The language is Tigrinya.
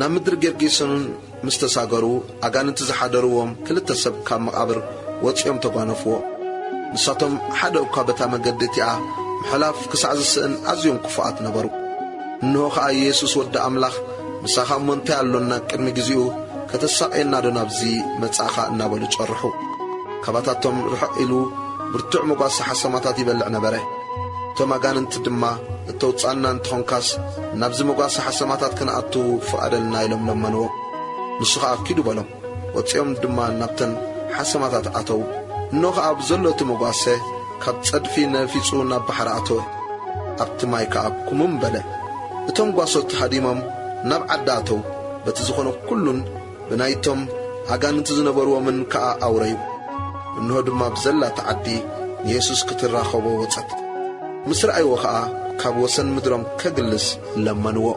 ናብ ምድሪ ጌርጌሰኖን ምስ ተሳገሩ፣ ኣጋንንቲ ዝሓደርዎም ክልተ ሰብ ካብ መቓብር ወጺኦም ተጓነፍዎ። ንሳቶም ሓደ እኳ በታ መገዲ እቲኣ ምሕላፍ ክሳዕ ዝስእን ኣዝዮም ክፉኣት ነበሩ። እንሆ ኸኣ የሱስ ወዲ ኣምላኽ ምሳኻ እሞ እንታይ ኣሎና? ቅድሚ ግዜኡ ከተሳቕየና ዶ ናብዚ መጻእኻ? እናበሉ ጨርሑ። ካባታቶም ርሕቕ ኢሉ ብርቱዕ መጓሰ ሓሰማታት ይበልዕ ነበረ። እቶም ኣጋንንቲ ድማ፣ "እተውጽኣና እንተኾንካስ፣ ናብዚ መጓሰ ሓሰማታት ክንኣቱ ፍቓደልና" ኢሎም ለመንዎ። ንሱ ኸኣ፣ "ኪዱ" በሎም። ወጺኦም ድማ ናብተን ሓሰማታት ኣተዉ። እንሆ ኸኣ ብዘሎ እቲ መጓሰ ካብ ጸድፊ ነፊጹ ናብ ባሕሪ ኣተወ። ኣብቲ ማይ ከኣ ኩምም በለ። እቶም ጓሶት ሃዲሞም ናብ ዓዲ ኣተዉ። በቲ ዝኾነ ኩሉን ብናይቶም ኣጋንንቲ ዝነበርዎምን ከኣ ኣውረዩ። እንሆ ድማ ብዘላ እታ ዓዲ ንየሱስ ክትራኸቦ ወጸት። ምስ ረኣይዎ ኸኣ ካብ ወሰን ምድሮም ከግልስ ለመንዎ።